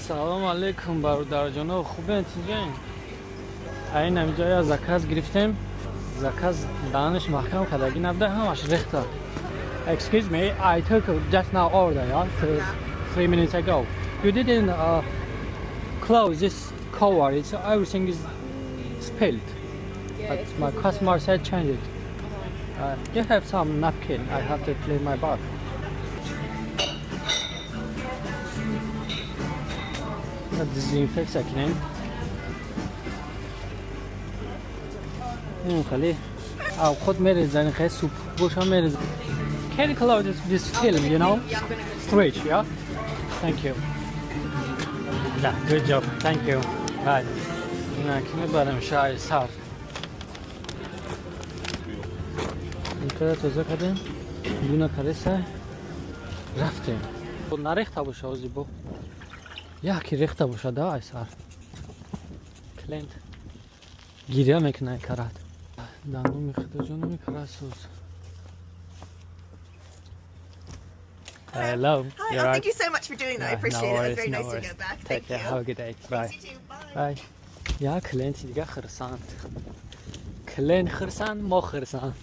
Салому алейкум, бародарҷоно, хубен, тинҷен? Айн ҳамиҷо я заказ гирифтем. Заказ даҳанаш маҳкам кардагӣ набуда, ҳамаш рехта. Excuse me, I took just now order, yeah, 3 minutes ago. You didn't close this cover. It's everything is spilled. Yeah, But it's my 'cause of customer said change it. You have some napkin? I have to clean my back. Дезинфекция кунем. Ин хеле худ мерезан, хеле суп боша мерезан. Can you close this film, you know? Yeah, I'm gonna go. Switch, yeah? Thank you. Yeah, good job. Thank you. Bye. Ина ки мебарем шаҳри сар. Инқадар тоза кардем, дуна кареса рафтем. Нарехта боша ози бо. Яки рехта боша да ай сар. Клиент гиря мекунад карат. Дандуми худоҷонами карасоз. Hello. Hi, You're oh, right. thank you so much for doing that. I Yeah, appreciate no it. It was worries, very no nice to worries. get back. Take Thank care. you. Have a good day. Bye. Thanks, you too. Bye. Bye. Я клиенти дига хирсанд. Клиент хирсанд, мо хирсанд.